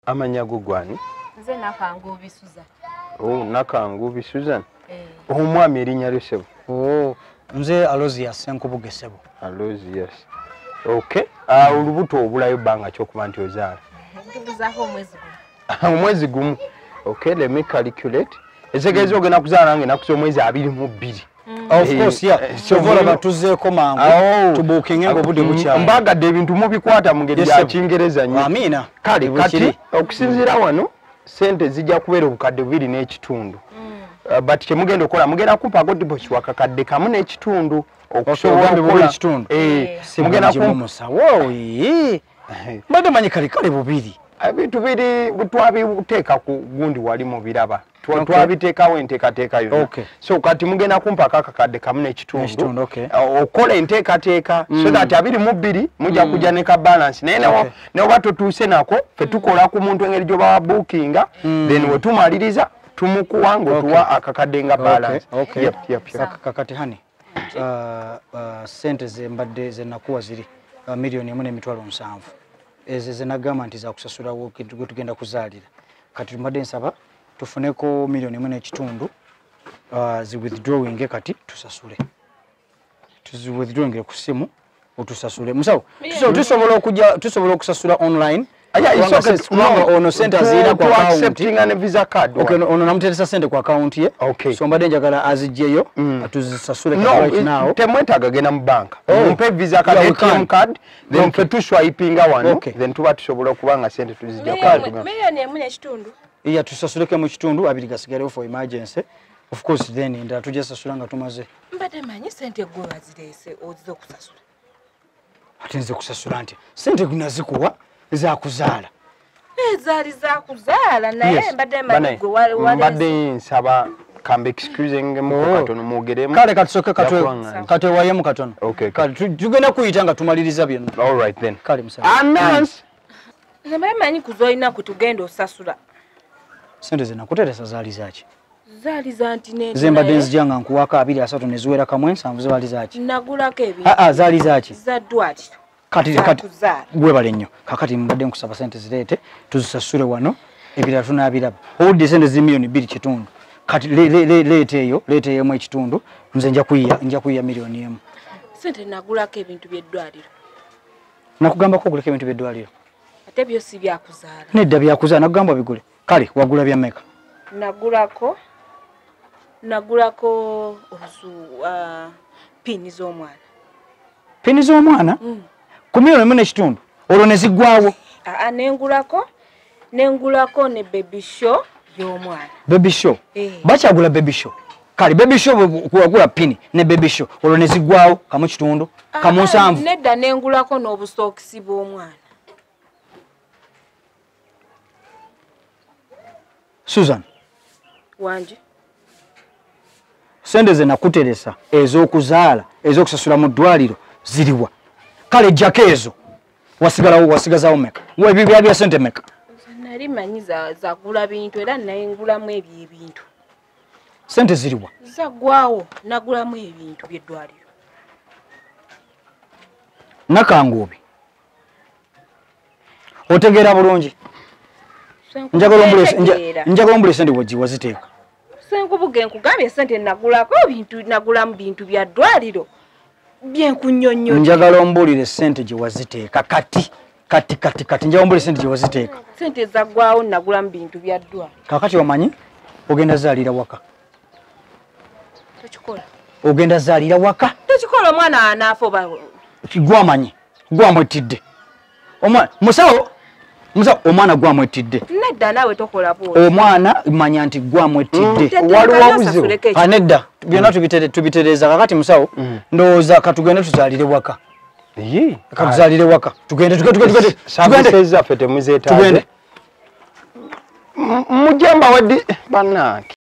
Amannya go gwani? Nze Nakanguubi Susan. Oh, Nakanguubi Susan. Omwami erinnya lyo ssebo? Oh, nze Aloysius Ssenkubuge ssebo. Aloysius. Okay. Olubuto obulayo bbanga ki okuba nti ozaala? Ntubuzaako omwezi gumu. Omwezi gumu. Okay, let me calculate. Ezegeeza ogenda kuzaala nga ennaku z'omwezi 22. Of course, yeah. Kyova olaba tuzzeeko mangu tubuukinge ng'obudde bukyali. Mbagadde ebintu mubikwata mu ngeri ya Kingereza nnyo. Amiina. Kale kati okusinziira wano ssente zijja kubeera obukadde 2.5. But kye mugenda okukola mugenda kumpaako deposit wa kakadde 1.5 okusobola okukola. Mugenda kumusawo. Mbadde manyi kale kale bubiri. Ebintu biri twabiteeka ku gundi wali mu biraba. Twabiteekawo enteekateeka yonna. So kati mugenda kumpaako akakadde 1.5 okola enteekateeka so that 22 mujja kujja ne ka balance. Naye ne oba totuuse nako ffe tukola ku muntu engeri gy'oba bookinga, then we tumaliriza tumukuwa ng'otuwa akakadde nga balance. Kakati hani ssente ze mbadde ze nakuwa ziri 1,700,000. Ezo ze nagamba nti za kusasulawo gwe tugenda kuzaalira. Kati mbadde nsaba tufuneko 1.5 million zi withdrawing kati tusasule. Tuzi withdrawing ku simu otusasule. Musawo, tusobola okujja, tusobola okusasula online. Ono sente azirina ku account. Accepting an Visa card. Okay, ono namuteresa sente ku account ye. So mbadde njagala azigyeyo atuzisasule right now. Temwetaaga genda mu bank. Mumpe Visa card, ATM card, then ffe tuswipinga wano, then tuba tusobola okuba nga sente tuzijja ku card. 1.5 million. Iya tusasuleke mu kitundu abiri gasigalewo for emergency. Of course then endala tujja sasula nga tumaze. Mbadde manyi sente gwe wazireese ozize okusasula. Ate nze kusasula nti sente nazikuwa zakuzaala. Zaali zakuzaala naye mbadde manyi gwe wali mbadde nsaba kambe excusing mu katono mwogeremu. Kale katusooke katwewayemu katono. Kale tugenda kuyita nga tumaliriza byonna. All right then. Kale musawo. Announce. Mbadde manyi kuzoolina kwe tugenda osasula. Sente ze nakuteresa zaali zaaki? Zaali za nti nene. Nze mbadde nzija nga nkuwaako 2 3 ne ziwera 1.7 zaali zaaki? Nagulako ebintu. Zaali zaaki? Za ddwaliro. Kati webale nnyo. Kakati mbadde nkusaba sente zireete tuzisasule wano ebirala tunaabiraba. Owulidde sente ziri 2.5 million. Kati leeta eyo, leeta emu ekitundu, nze nja kuyiya 1 million. Sente nagulako ebintu by'eddwaliro. Nakugambako oguleko ebintu by'eddwaliro. Ate byo si byakuzaala. Nedda byakuzaala, nakugamba bigule. Kale wagula bya mmeka? Nagulako obusu pini z'omwana. Pini z'omwana? Ku 1.5 million olwo ne ziggwawo. Nengulako ne baby show y'omwana. Baby show? Bakyagula baby show. Kale baby show kuwagula pini ne baby show olwo ne ziggwawo 1.5 1.7. Nedda nengulako n'obusookisi bw'omwana. Susan. Wanje. Sente ze nakuteresa ez'okuzaala ez'okusasula mu ddwaliro ziriwa? Kale jjako ezo wasigalawo wasigazawo meka? Ebyo bya sente meka? Nali manyi zagula bintu era nayingulamu ebyo ebintu. Sente ziriwa? Zaggwawo nagulamu ebintu by'eddwaliro. Nakanguubi. Otegeera bulungi? Njagala ombule sente waziteeka. Ssenkubuge nkugambye sente nagulako bintu, nagulamu bintu bya ddwaliro byenkunnyonnyola. Njagala ombulire sente gye waziteeka kati kati kati kati njagala ombulire sente gye waziteeka. Sente zaggwawo nagulamu bintu bya ddwaliro. Kakati omanyi ogenda zaalira waka. Tokikola. Ogenda zaalira waka. Tokikola omwana anaafa oba gwamanyi gwamwettidde. Musawo musawo omwana gwamwettidde. Nedda naawe tokola bw'otyo. Omwana manya nti gwamwettidde. Waliwo obuzibu. Nedda byonna tubitereeza. Kakati musawo ndowooza katugende tuzaalire waka. Katuzaalire waka. Tugende. Services zaffe temuzeetaaze. Tugende. Mujjamba waddi bannange.